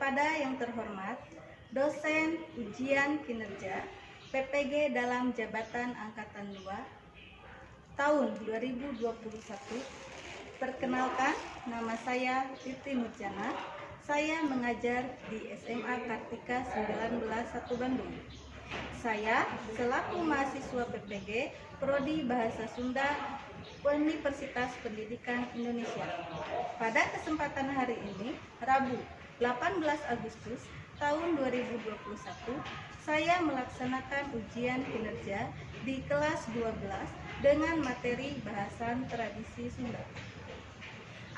Kepada yang terhormat, dosen ujian kinerja PPG dalam jabatan Angkatan 2 tahun 2021. Perkenalkan, nama saya Titi Nurjana. Saya mengajar di SMA Kartika 191 Bandung. Saya selaku mahasiswa PPG Prodi Bahasa Sunda Universitas Pendidikan Indonesia. Pada kesempatan hari ini, Rabu 18 Agustus tahun 2021, saya melaksanakan ujian kinerja di kelas 12 dengan materi bahasan tradisi Sunda.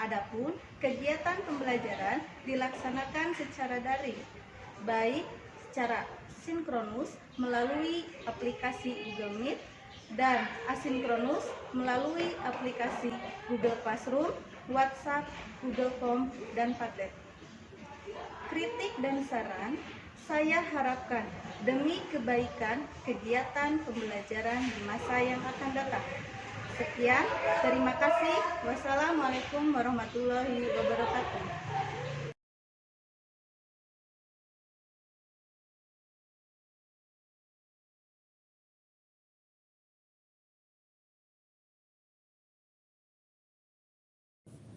Adapun kegiatan pembelajaran dilaksanakan secara daring, baik secara sinkronus melalui aplikasi Google Meet dan asinkronus melalui aplikasi Google Classroom, WhatsApp, Google Form, dan Padlet. Kritik dan saran saya harapkan demi kebaikan kegiatan pembelajaran di masa yang akan datang. Sekian, terima kasih. Wassalamualaikum warahmatullahi wabarakatuh.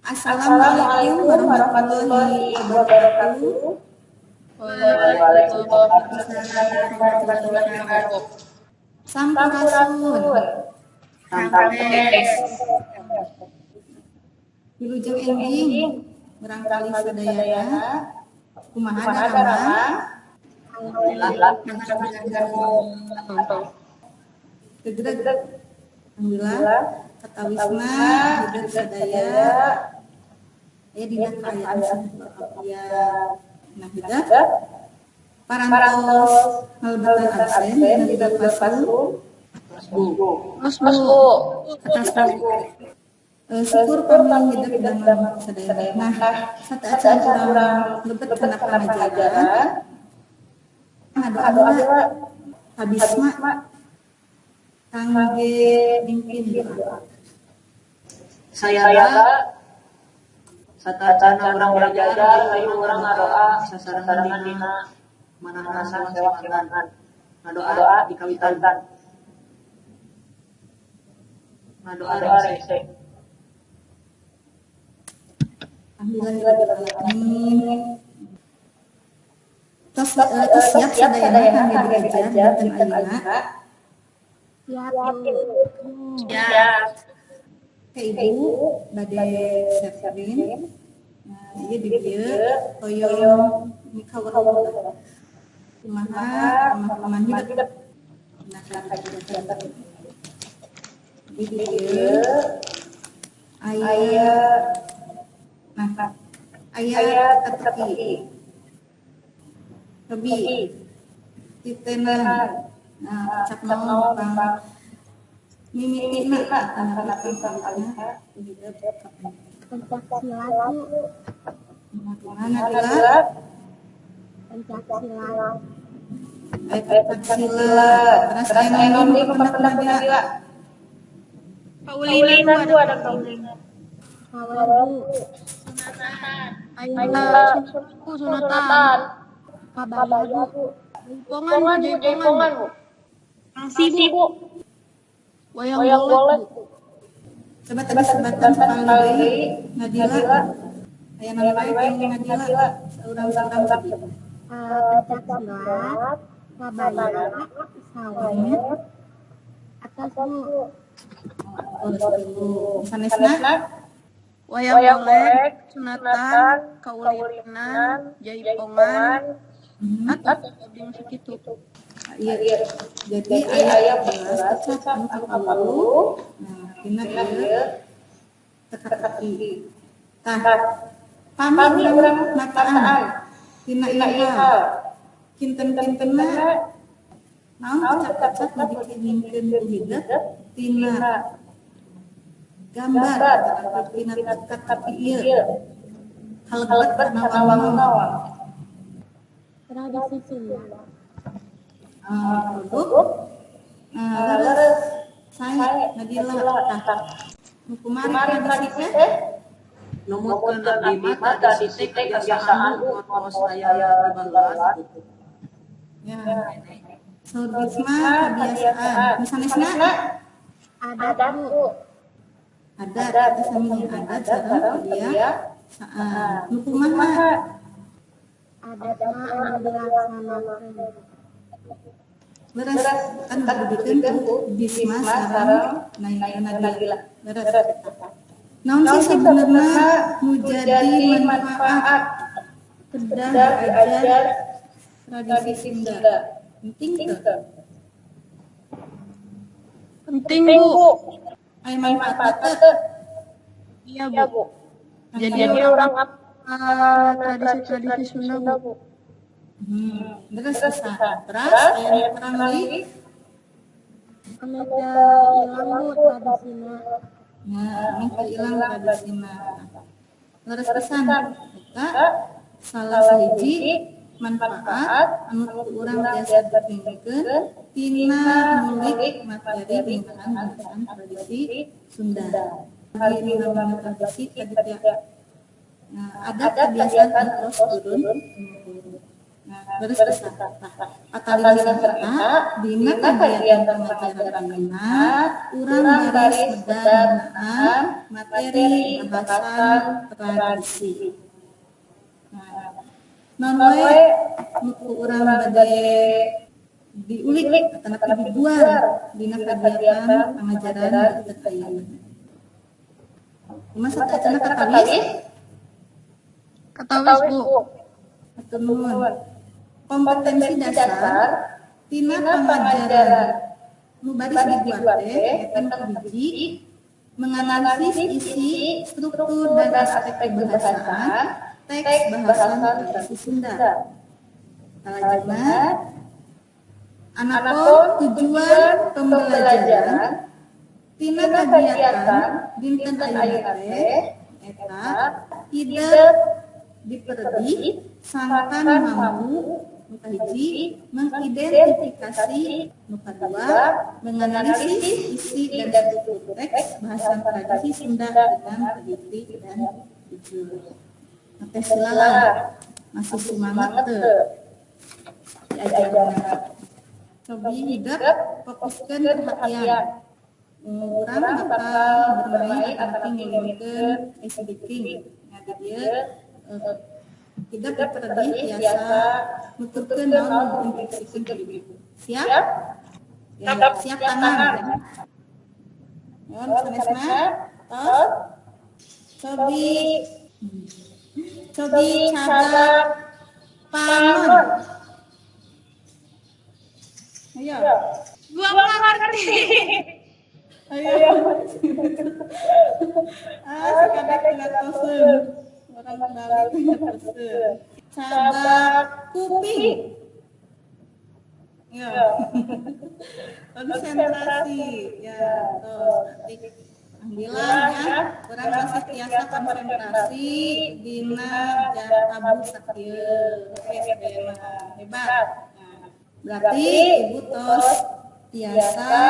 Assalamualaikum warahmatullahi wabarakatuh. Waalaikumsalam warahmatullahi wabarakatuh. Sampurasun. Sampurasun. Wilujeng enjing murangkalih sadayana. Kumaha damang? Alhamdulillah. Gegreg. Alhamdulillah. Katawisna hidup sadaya aya dina kaayaan saha. Nah, hidup parantos ngalebetan absen dina Google Classroom. Mas Bu. Atas syukur pami hidup damang sadaya. Nah, sateuacan urang lebet kana pangajaran. Ngadoa habisma kangge mimpin doa. Saya satacana urang belajar, hayu urang ngadoa sasarengan dina manahna sewang-sewangan. Ngadoa dikawitan. Ngadoa rengse. Alhamdulillah. Tos siap sadayana kangge diajar dinten ayeuna. Siap. Siap. Ke Ibu bade share screen. Nah, ieu di dieu hoyong mikaweuh kumaha pemahaman hidup. Nah, kegiatan di dieu aya, nah, aya teka-teki. Lebih titenan. Nah, kecap naon pang mimitina atanapi pangkalina hidup. Pencak silat, Bu. Kumaha Nabila? Pencak silat. Aya pencak silat. Terus aya naon deui nu kapendak Nabila? Kaulinan, Bu, ada kaulinan. Sawer, Bu. Sunatan. Aya sunatan. Kabaya, Bu. Jaipongan, Bu, jaipongan, Bu. Nasi, Bu. Wayang golek, Bu. Coba tadi sebatan sekali deui Nadila. Aya naon wae kenging Nadila? Saurang-saurang tadi. Pencak silat, kabaya, sawer, atas, Bu. Oh, sanesna? Wayang golek, sunatan, kaulinan, jaipongan, atau abdi masih kitu. Iya, jadi aya 14 kecap anu kapuluh. Nah, dina ieu teka-teki. Tah, pami urang nataan dina ieu hal. Kinten-kintenna naon kecap-kecap nu dikengingkeun ku hidup tina gambar atau tina teka-teki ieu. Kalebet kana wangun naon? Tradisi Sunda. Produk. Nah, leres saya Nadila. Tah, nu kumari tradisi teh? Numutkeun abdi mah tradisi teh kebiasaan, Bu, tos aya di baheula gitu. Ya. Saur Bisma kebiasaan. Nu sanesna? Adat, Bu. Adat, eta sami adat sareng kebiasaan. Nu kumaha? Adat mah anu dilaksanakeun. Leres kan dibikeun ku Bisma sareng Nabila. Leres. Naon sih sebenarnya nu jadi manfaat kedah diajar tradisi Sunda? Penting teu? Penting, Bu. Aya manfaat teu? Iya, Bu. Jadi orang tradisi-tradisi Sunda, Bu. Terus bisa. Terus aya terang deui? Anu teu ilang, Bu, tradisina. Nah, anu teu ilang tradisina. Leres pisan. Eta salah sahiji manfaat anu ku urang tiasa dipingkeun tina ngulik materi ngeunaan bahasan tradisi Sunda. Bagi nu namina tradisi tadi teh. Nah, ada kebiasaan anu terus turun temurun. Nah, terus pisan. Tah, patalina eta dina kegiatan pengajaran ayeuna urang baris medar ngeunaan materi bahasan tradisi. Nah, naon wae nu ku urang bade diulik atanapi dibuar dina kegiatan pangajaran dinten ayeuna? Kumaha sateuacanna katawis? Katawis, Bu. Hatur nuhun. Kompetensi dasar tina pangajaran nu baris dibuat teh eta nu hiji, menganalisis isi, struktur dan aspek kebahasaan teks bahasan tradisi Sunda. Salajengna, anapun tujuan pembelajaran tina kegiatan dinten ayeuna teh eta hidep diperedih sangkan mampu nu kahiji mengidentifikasi, nu kadua menganalisis isi dan struktur teks bahasan tradisi Sunda dengan teliti dan jujur. Teh silalah, masih semangat teu diajarna? Cobi hidep fokuskeun perhatian. Urang bakal bermain atau ngulungkeun ice breaking. Nah, di dieu hidep diperedih tiasa nuturkeun naon nu diinstruksikeun ku ibu. Siap? Ya, siap tangan. Nuhun sanesna. Tos. Cobi cobi cagak panon. Ayo. Gua ngerti. Ayo. Ah, si kadek ngatoseun. Orang balik ngatoseun. Cabak kuping. Ya. Konsentrasi. Ya, terus nanti alhamdulillah ya, urang masih tiasa konsentrasi dina tabuh sakieu. Oke, sadayana hebat. Nah, berarti ibu tos tiasa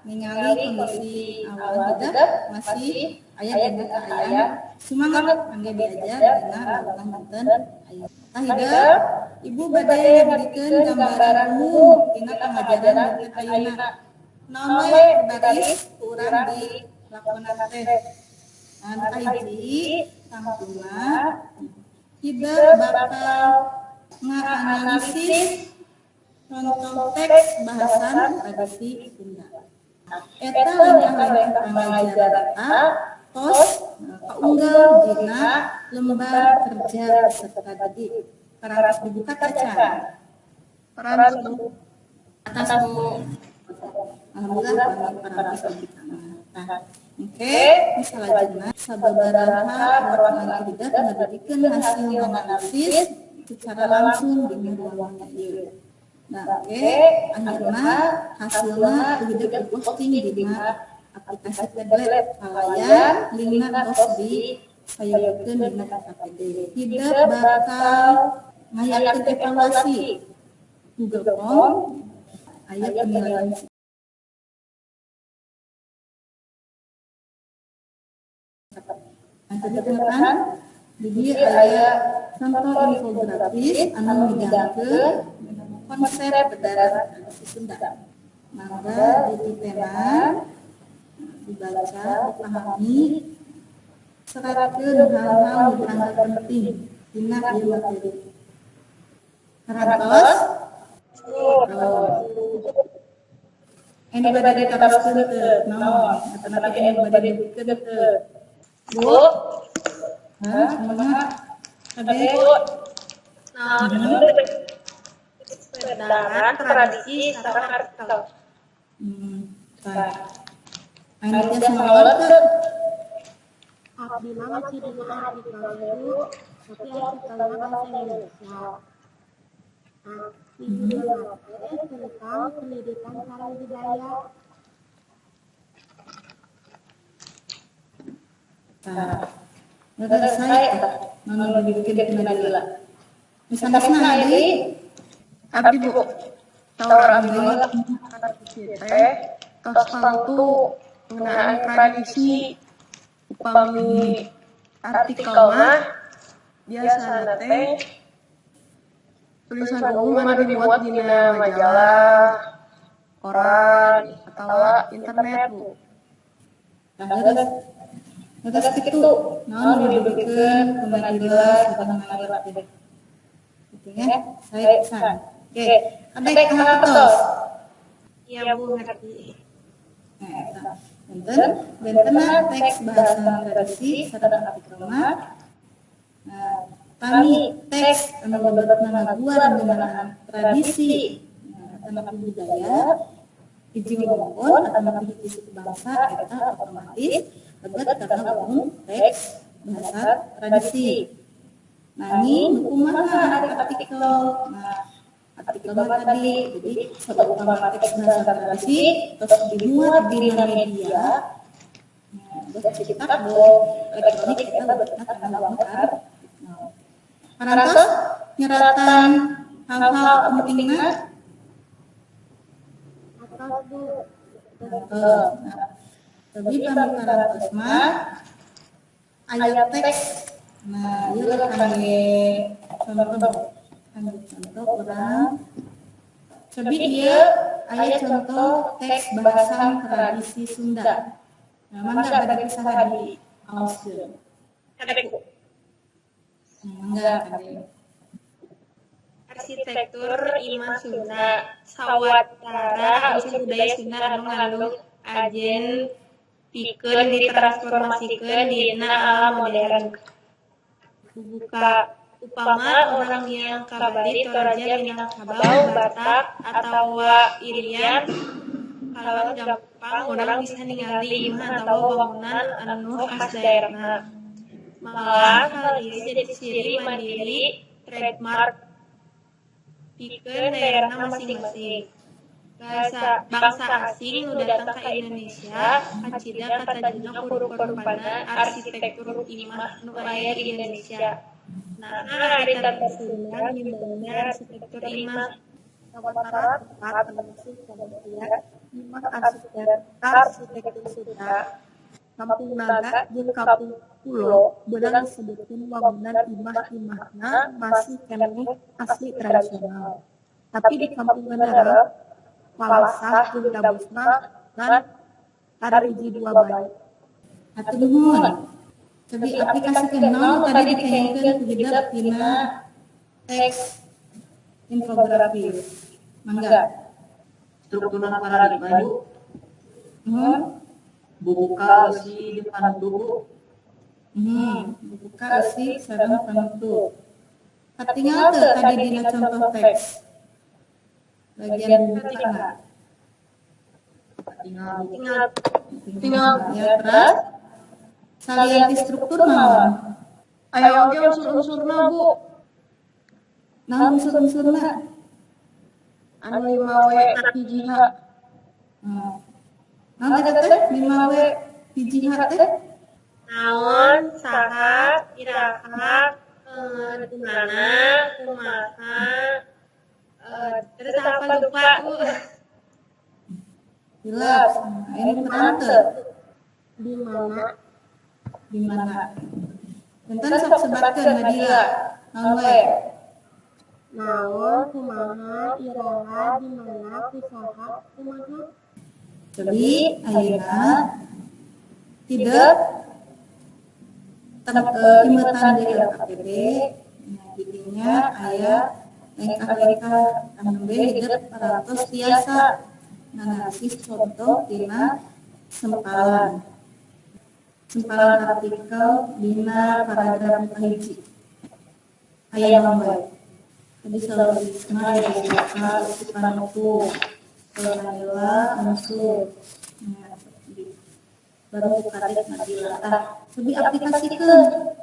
ningali kondisi awal hidep masih aya dina kaayaan semangat kangge diajar dina lakukan dinten ayeuna. Tah hidep, ibu bade ngabadikeun gambaran umum tina pangajaran dinten ayeuna. Naon we baris ku urang di lakonan teh? Nah, kahiji tangtuna hidep bakal ngaanalisis contoh teks bahasan tradisi Sunda. Eta lengkah-lengkah pangajaran tos kaunggal dina lembar kerja peserta didik. Parantos dibuka tacan? Parantos, Bu. Atas, Bu. Alhamdulillah parantos dibuka. Nah, oke, misalnya sababaraha perwakilan hidep ngabadikeun hasil analisis secara langsung dina ruangan ieu. Nah, oke, akhirna hasilna hidep diposting dina aplikasi Padlet kalayan linkna tos disayogeun dina KKPD. Hidep bakal ngayakeun evaluasi Google Form aya penilaian Nah, jadi kan di dieu aya contoh infografis anu midangkeun konsep wedaran tradisi Sunda. Mangga dititenan, dibaca, dipahami, seratkeun hal-hal nu dianggap penting dina ieu materi. Parantos? Oh. Anu bade ditaroskeun teu? Naon? Atanapi anu bade dibikeun teu? Bu. Hah, kumaha? Kade? Bu. Naon wedaran tradisi sareng artikel. Tah. Anu tiasa ngawal teu? Abdi mah masih dina artikel, Bu, tapi artikelna bahasa Indonesia. Nah, judulna teh tentang pendidikan sareng budaya. Tah. Leres sae tah. Naon nu dibikeun ku Nadila? Misalnya deui? Abdi, Bu. Saur abdi mah teh tos tangtu ngeunaan tradisi, upami artikel mah biasana teh tulisan umum anu dimuat dina majalah, koran, atawa internet, Bu. Tah, leres. Leres kitu. Naon nu dibikeun ku Nadila sareng Naila teh? Gitu ya. Sae pisan. Oke, kadek kahartos? Iya, Bu, ngerti. Nah, eta. Benten, bentenna teks bahasa tradisi sareng artikel mah. Nah, pami teks anu lebetna ngaguar ngeunaan tradisi, nah, atanapi budaya hiji wewengkon atanapi hiji suku bangsa, eta otomatis lebet kana wangun teks bahasa tradisi. Nanging nu kumaha ari artikel? Nah, artikel mah tadi, jadi saumpama teks bahasa tradisi tos dimuat dina media, nah, geus dicetak elektronik, eta lebetna kana wangun artikel. Parantos nyeratan hal-hal pentingna? Atos, Bu. Atos. Nah, lebih pami parantos mah aya teks. Nah, ieu kangge contoh, kangge contoh urang. Cobi ieu aya contoh teks bahasa tradisi Sunda. Nah, mangga bade saha diaoskeun? Kadek, Bu. Mangga, kade. Arsitektur Imah Sunda sawatara unsur budaya Sunda anu ngandung ajen pikeun ditransformasikeun dina alam modern. Buka upama urang Minangkabau, Toraja, Minangkabau, Batak, atawa Irian, kalawan gampang urang bisa ningali imah atawa wangunan anu khas daerahna. Malah hal ieu jadi ciri mandiri, trademark pikeun daerahna masing-masing. Bangsa asing nu datang ka Indonesia kacida katajuna ku rupa-rupana arsitektur imah nu aya di Indonesia. Naha harita teh Sunda nyimbauna arsitektur imah? Sawatara tempat anu masih keneh aya imah arsitektur Sunda, Kampung Naga jeung Kampung Pulo beunang disebutkeun wangunan imah-imahna masih keneh asli tradisional. Tapi di Kampung Gandareum, Palasah jeung Dabus mah ngan hiji dua bae. Hatur nuhun. Cobi aplikasikeun naon nu tadi dikengingkeun ku hidep dina teks infografis. Mangga. Strukturna paradigma, Bu. Nuhun. Bubuka, eusi, jeung panutup, Bu. Bubuka, eusi, sareng panutup. Katingal teu tadi dina contoh teks? Bagian bubukana. Tinggal, Bu. Tinggal. Tinggal. Ya, terus salian ti struktur naon? Aya oge unsur-unsurna, Bu. Naon unsur-unsurna? Anu 5W 1 H. Naon eta teh 5W 1 H teh? Naon, saha, iraha, di mana, kumaha, terus apa lupa, Bu. Hilap. Aya nu terang teu? Di mana? Di mana? Punten sok sebatkeun Nadila. Naon wae? Naon, kumaha, iraha, di mana, kusaha, kumaha. Jadi ayeuna tidak imetan di LKPD, nah didinya aya lengkah-lengkah anu nembe hidep parantos tiasa nganalisis contoh tina sempalan sempalan artikel dina paragraf kahiji. Aya naon wae? Tadi selalu Isma ya dibuka Panutu, Nabila unsur. Nah, baru kadek Nabila. Tah, cobi aplikasikeun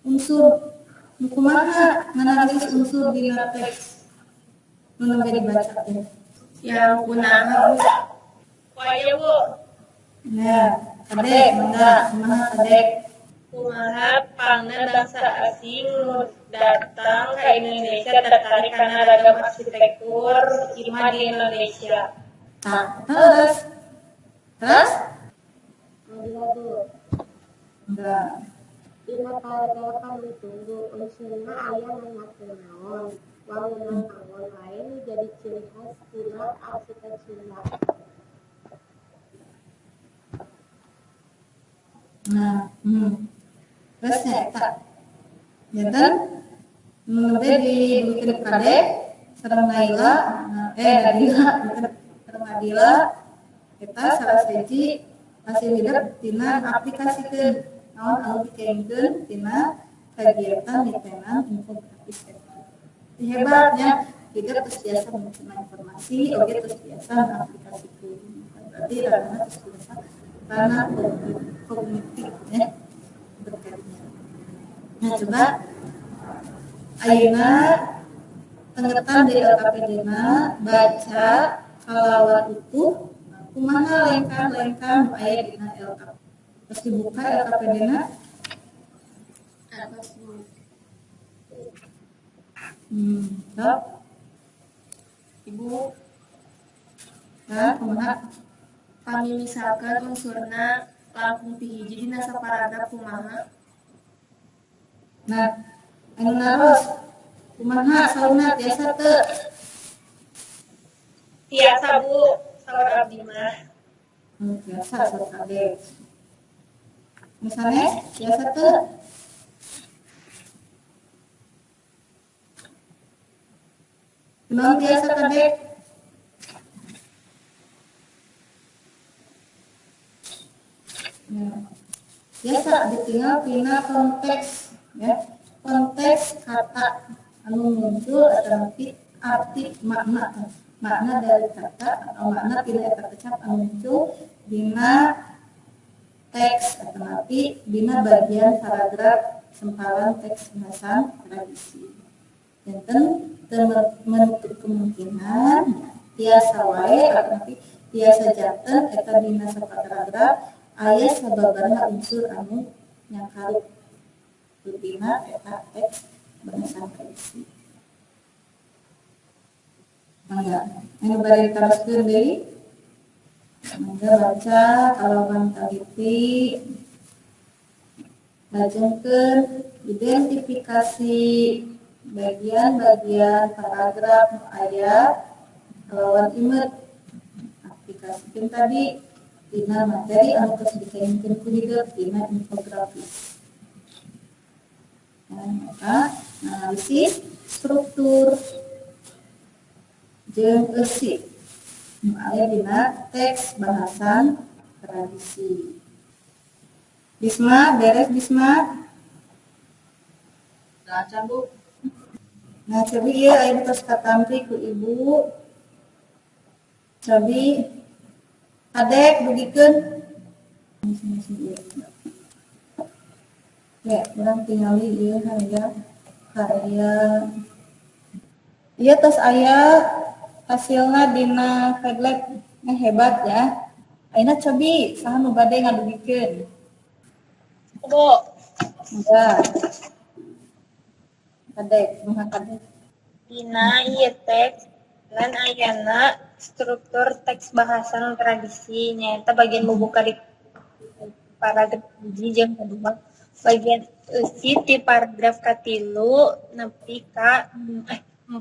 unsur nu kumaha nganalisis unsur dina teks nu nembe dibaca teh. Yang kunaha, Bu? Waya, Bu. Nah, kadek mangga kumaha kadek? Kumaha pangna bangsa asing nu datang ka Indonesia tertarik karena ragam arsitektur imah di Indonesia. Tah, terus. Terus? Nabila, Bu. Enggak. Dina paragraf ditunggu unsurna aya nanyakeun naon, wangunan naon wae nu jadi ciri khas tina arsitek Sunda. Nah, Terus nya eta. Janten nu nembe dibikeun kadek sareng Naila, Nadila, sareng Nadila eta salah sahiji hasil hidep tina aplikasikeun naon anu dikengkeun tina kegiatan nitenan infografis eta. Hebatnya hidup terus biasa mencerna informasi, oge terus biasa mengaplikasikeun. Berarti karena terus biasa karena kognitif ya berkaitan. Nah, coba ayeuna tengetan di LKPD-na baca kalawan utuh kumaha lengkah-lengkah nu aya dina LKPD. Terus dibuka LKPD-na. Atas, Bu. Sok. Ibu, Nah, kumaha? Pami misalkan unsurna langkung ti hiji dina saparagraf kumaha? Nah, anu naros kumaha saurna tiasa teu? Tiasa, Bu, saur abdi mah. Tiasa saur kabeh. Nu sanes tiasa teu? Kunaon tiasa kadek? Nah, biasa ditinggal tina konteks ya, konteks kata anu muncul atau arti makna makna dari kata atau makna tina eta kecap anu muncul dina teks atau nanti dina bagian paragraf sempalan teks bahasan tradisi. Janten teu menutup kemungkinan tiasa wae atau nanti tiasa janten eta dina saparagraf aya sababaraha unsur anu nyangkaruk dina eta teks bahasan tradisi. Mangga, anu bade ditaroskeun deui? Mangga baca kalawan teliti. Lajengkeun identifikasi bagian-bagian paragraf nu aya kalawan imet aplikasikeun tadi dina materi anu tos dikengkeun ku hidep dina infografis. Nah, maka analisis struktur jeung eusi nu aya dina teks bahasan tradisi. Bisma, beres Bisma? Acan, Bu. Nah, cobi ieu aya tos katampi ku Ibu. Cobi kadek dugikeun. Ya, urang tingali ieu karya karya. Ieu tos aya hasilna dina Padlet. Nah, hebat ya. Ayeuna cobi saha nu bade ngadugikeun? Bu. Enggak. Kadek, kumaha kadek? Dina ieu teks lan ayana struktur teks bahasan tradisi nyaeta bagian bubuka di paragraf hiji jeung kadua Bagian eusi ti paragraf katilu nepi ka 4.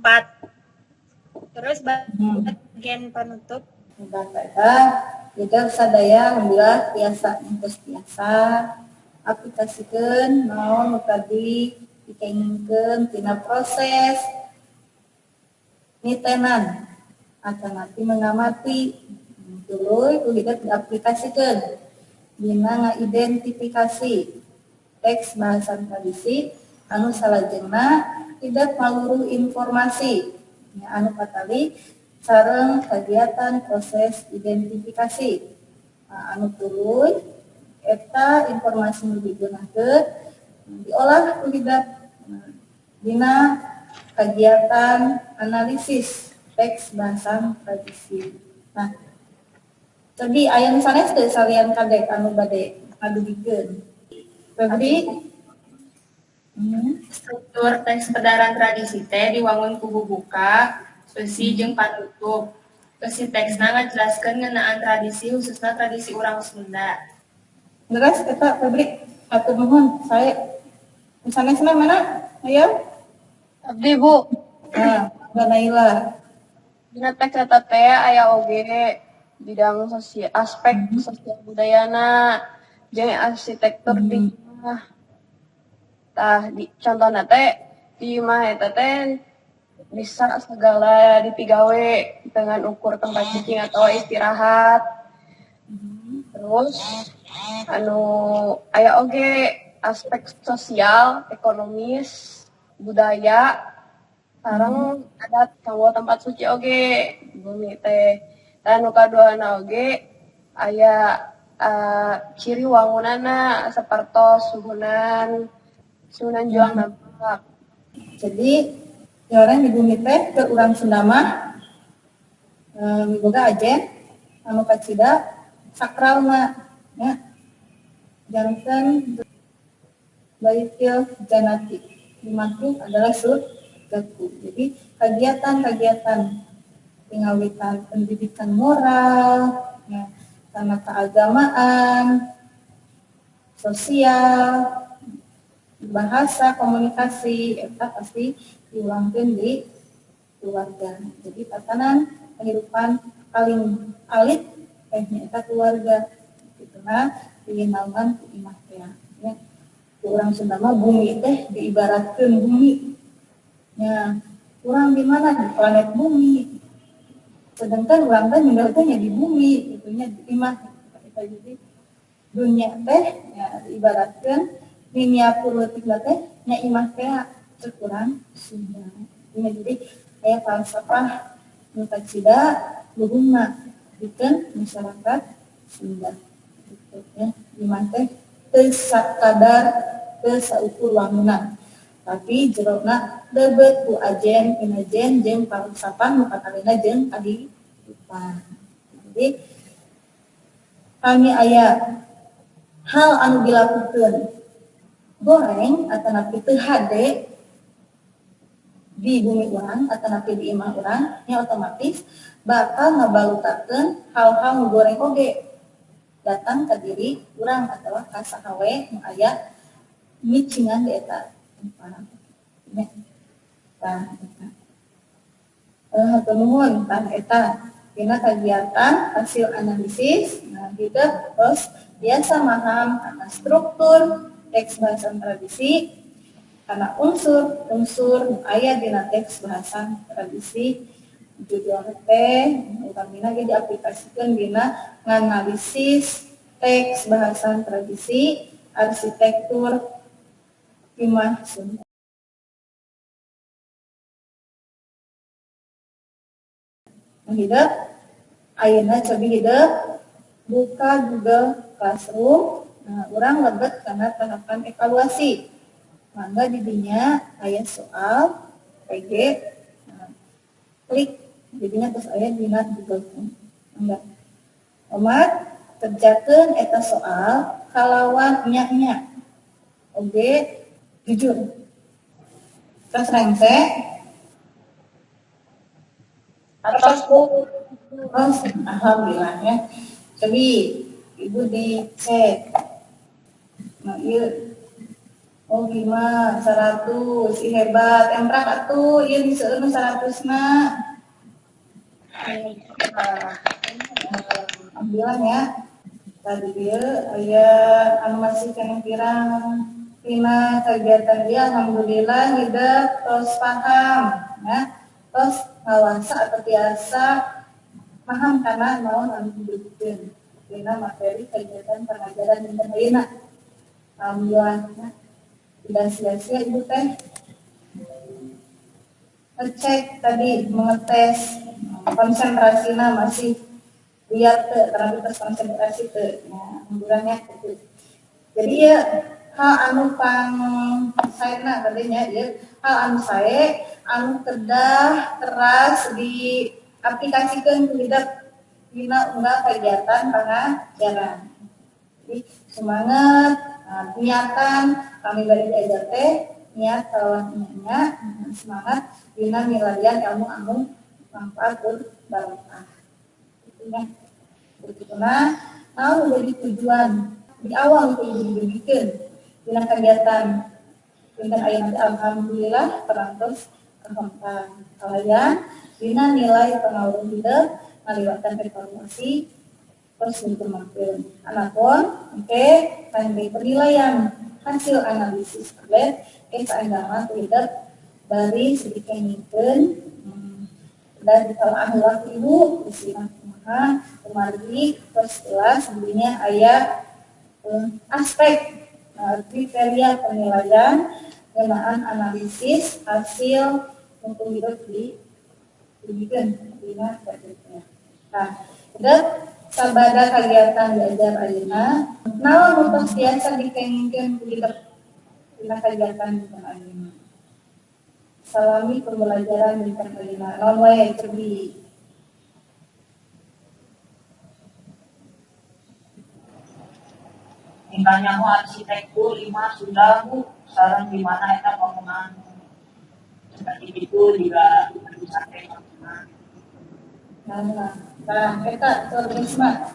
Terus bagian panutup. Eta jadi sadaya alhamdulillah tiasa terus tiasa aplikasikeun naon nu tadi dikengingkeun tina proses nitenan atanapi mengamati tuluy ku hidep diaplikasikeun dina ngaidentifikasi teks bahasan tradisi anu salajengna tidak maluruh informasi ya, anu patali sareng kegiatan proses identifikasi. Nah, anu tuluy eta informasi nu digunakeun diolah ku hidep dina kegiatan analisis teks bahasan tradisi. Nah, jadi aya nu sanes teu salian kadek anu bade ngadugikeun. Febri? Struktur teks pedaran tradisi teh diwangun ku bubuka, eusi jeung panutup. Eusi teksna ngajelaskeun ngeunaan tradisi khususna tradisi urang Sunda. Leres eta Febri, hatur nuhun. Sae. Nu sanesna mana? Ayo. Abdi, Bu. Nah, Mbak Naila. Dina teks eta teh aya oge bidang sosial, aspek sosial budayana jeung arsitektur di imah. Tah di contohna teh di imah eta teh bisa segala dipigawe dengan ukur tempat cicing atau istirahat. Terus anu aya oge aspek sosial, ekonomis, budaya, sareng adat kanggo tempat suci oge bumi teh. Dan nu kaduana oge aya ciri wangunana sapertos suhunan suhunan juang nampak. Jadi orang di bumi teh ke urang Sunda mah miboga ajen anu kacida sakralna nya janten baitil janati dimaksud adalah surgaku. Jadi kegiatan-kegiatan pengawitan pendidikan moral, ya, karena keagamaan, sosial, bahasa, komunikasi, eta pasti diulangkeun di keluarga. Jadi tatanan kehidupan paling alit teh nyaeta keluarga. Gitu nah, dinaungan ku imah teh. Ya. Ku urang Sunda mah bumi teh diibaratkeun bumi. Ya, urang di mana? Di planet bumi. Sedangkan urang teh ninggal teh nya di bumi, gitu nya di imah. Jadi dunia teh ya diibaratkeun miniatur leutik teh nya imah teh cek urang Sunda. Ya, jadi aya falsafah nu kacida luhungna pikeun masyarakat Sunda. Gitu ya. Imah teh teu sakadar teu saukur wangunan. Tapi jerona lebet ku ajen pinajen jeung falsafah nu katalina jeung kahirupan. Jadi kami aya hal anu dilakukeun goreng atanapi teu hade di bumi urang atanapi di imah urang nya otomatis bakal ngabalutakeun hal-hal nu goreng oge datang ke diri urang atawa ka saha we nu aya micingan di eta tempat. Ya. Tah eta. Hatur nuhun tah eta dina kegiatan hasil analisis nah hidup terus biasa maham karena struktur teks bahasan tradisi karena unsur-unsur aya dina teks bahasan tradisi judul teh utamina ge diaplikasikeun dina nganalisis teks bahasan tradisi arsitektur imah Sunda. Hidup ayeuna cobi hidup buka Google Classroom. Nah, urang lebet karena tahapan evaluasi. Mangga di dinya aya soal PG. Nah, klik didinya terus aya dina Google Form. Mangga. Omat kerjakeun eta soal kalawan nya-nya. Oge jujur. Terus rengse. Atos Bu. Terus alhamdulillah ya. Jadi ibu dicek. Nah, ieu Oh, 5, 100. Ih, hebat. Emprak atuh, ieu seueur nu 100-na. Alhamdulillah ya. Tadi dia aya anu masih keneh pirang tina kegiatan dia, alhamdulillah hidep tos paham ya. Tos ngawasa atau tiasa paham karena naon anu dibikeun dina materi kegiatan pengajaran dinten ayeuna. Alhamdulillah ya. Tidak sia-sia ibu teh ngecek tadi, mengetes konsentrasinya masih lihat ke karena kita konsentrasi ke ya, alhamdulillahnya gitu. Jadi ya hal anu pang saena tadinya ya hal anu sae anu kedah keras diaplikasikeun ku hidep dina unggal kegiatan pangajaran. Jadi semangat, nah, niatan kami bari diajar teh niat kawan nya semangat dina milarian ilmu anu manfaat tur barokah. Itunya. Begituna naon menjadi tujuan di awal untuk diberikan dina kegiatan dinten ayeuna teh alhamdulillah perantos terhempang kalayan dina nilai pengaruh hidup ngaliwatan evaluasi terus dikembangkeun. Anapun oke kangge penilaian hasil analisis tablet saenggalna ku hidup bari sedikengikeun dan ditelaah heula ku ibu isina kumaha kumargi terus jelas sebelumnya aya aspek kriteria penilaian ngeunaan analisis hasil untuk hidup di dibikeun dina tabletnya. Nah, hidup sabada kegiatan diajar ayeuna naon nu tos tiasa dikengingkeun ku hidup dina kegiatan dinten ayeuna. Salami pembelajaran dinten ayeuna naon wae cebi. Mintanya mau arsitektur 5 Sunda Bu, sareng di mana eta bangunan seperti itu juga bisa bangunan. Nah, eta terus mah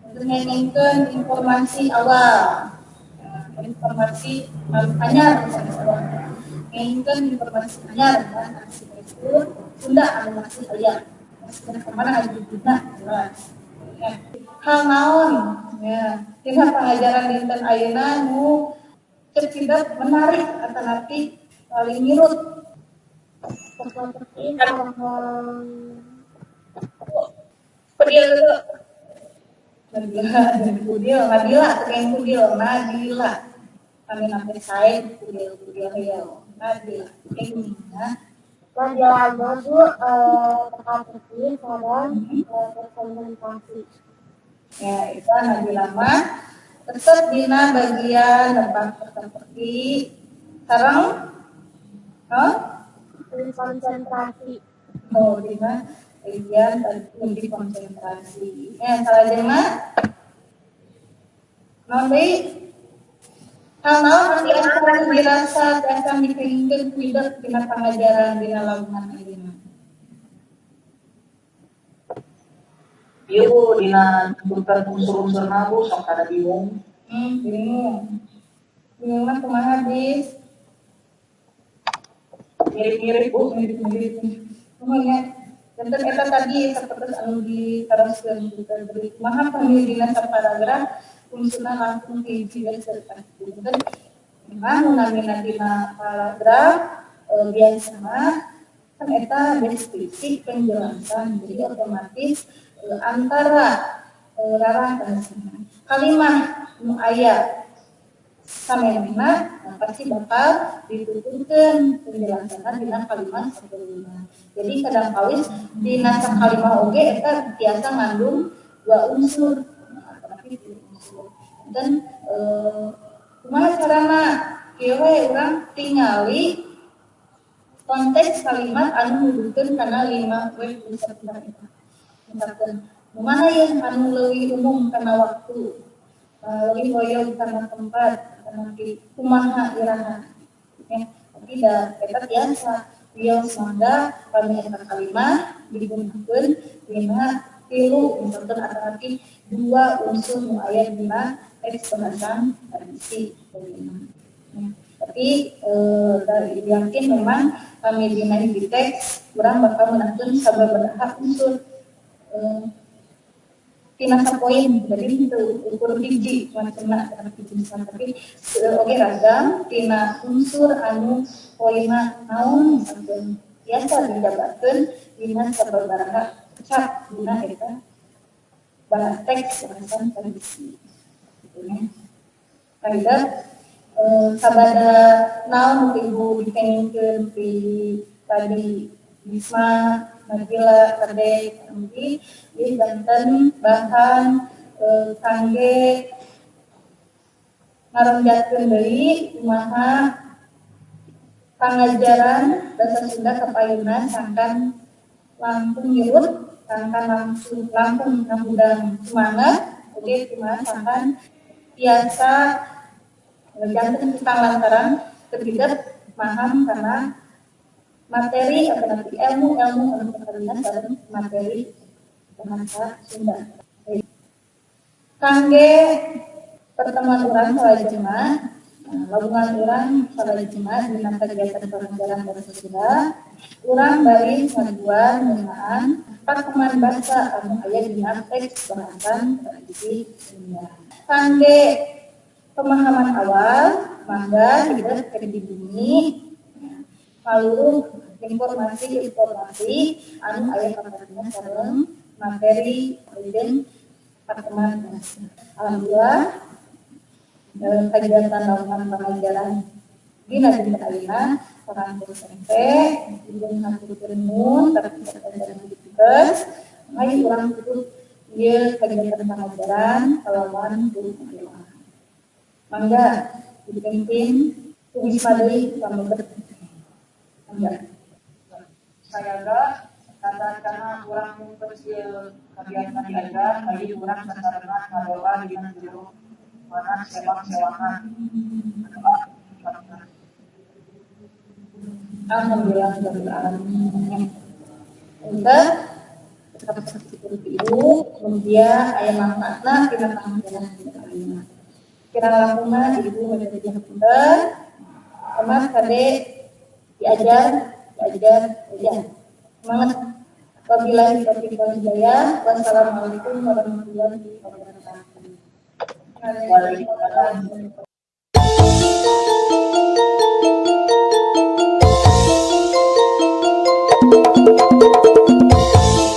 untuk ngengengkeun informasi awal, informasi anyar misalnya, ngengengkeun informasi anyar kan arsitektur Sunda anu masih aya, masih kemana aya guna jelas. Ya. Hal naon ya, tina pengajaran dinten ayeuna nu cek tidak menarik atanapi paling mirut. Kudil dulu. Nabila, kudil, Nabila, tukang kudil, Nabila. Kami namanya saya kudil, kudil hayo, Nabila, tukang ya. Nabila Bu, teka-teki sareng konsentrasi. Ya, itu Nabila mah tetap dina bagian tentang teka-teki sareng, oh? Konsentrasi. Oh, dina bagian lebih konsentrasi. Ya, salah jema. Nanti hal naon anu akan dirasa akan dipingkeun ku hidup dina pangajaran dina lagunan ayeuna. Ieu Bu dina nyebutkeun unsur-unsurna Bu sok kada bingung. Bingung. Bingung mah kumaha bis? Mirip-mirip Bu, mirip-mirip. Kumaha nya? Janten eta tadi sapertos anu ditaroskeun beri kumaha pamilina saparagraf unsurna langkung hiji we serta. Janten memang nu namina dina paragraf biasa mah kan eta deskripsi penjelasan jadi otomatis antara rarang kalimah nu aya samemehna pasti bakal dituturkeun penjelasan dina kalimat sebelumna. Jadi kadang kawis dina sakalimah oge eta tiasa ngandung dua unsur tapi tiga unsur. Dan kumaha carana kieu we urang tingali konteks kalimat anu nuduhkeun kana lima we unsur eta. Misalkan kumaha ye anu leuwih umum kana waktu, leuwih hoyong kana tempat, kana kumaha iraha. Ya, tapi da eta tiasa wios mangga pami eta kalimah digunakeun dina tilu misalkan atanapi dua unsur nu aya dina teks bahasan tradisi. Ya. Berarti dari yakin memang kami dina hiji teks urang bakal meunangkeun sababaraha unsur tina sapoin, jadi teu ukur hiji macamna karena hiji tapi oge ragam tina unsur anu poinna naon misalkeun biasa dijabarkeun dina sababaraha kecap dina eta bahasa teks bahasan tradisi gitu nya. Kahidep sabada naon ibu dikengingkeun ti tadi Bisma, Nabila, Kadek, Anggi, ieu janten bahan kangge ngarenjatkeun deui kumaha pangajaran basa Sunda kapayunna sangkan langkung mirut, sangkan langsung langkung ngahudang semangat, oge kumaha sangkan tiasa janten kitang lantaran ketiga paham karena materi atau nanti ilmu-ilmu anu katarima sareng materi bahasa Sunda. Kangge pertemuan urang salajengna, labungan urang salajengna dina kegiatan pengajaran bahasa Sunda, urang baris ngajuan ngeunaan pakeman basa anu aya dina teks bahasan tradisi Sunda. Kangge pemahaman awal, mangga hidep ke di bumi maluruh informasi-informasi anu aya katarima sareng materi jeung pakeman bahasa. Alhamdulillah kegiatan lakukan pengajaran dina dinten ayeuna sarantos SMP jeung haturkeun nuhun sareng tugas hayu urang tutup ieu kegiatan pengajaran kalawan doa. Mangga dipimpin ku Bisma deui pamebet. Mangga. Sayaga tata cara urang mungkes ieu kegiatan diajar bagi urang sasarengan ngadoa dina jero mana sewang-sewangan. Alhamdulillah rabbil alamin. Untuk tetap seperti ibu, kemudian aya manfaatna tina pangajaran dina ayeuna. Kirang langkungna ibu menjadi hapunten. Emas kade diajar, diajar, diajar. Semangat. Wabillahi taufiq wal hidayah. Wassalamualaikum warahmatullahi wabarakatuh. Waalaikumsalam.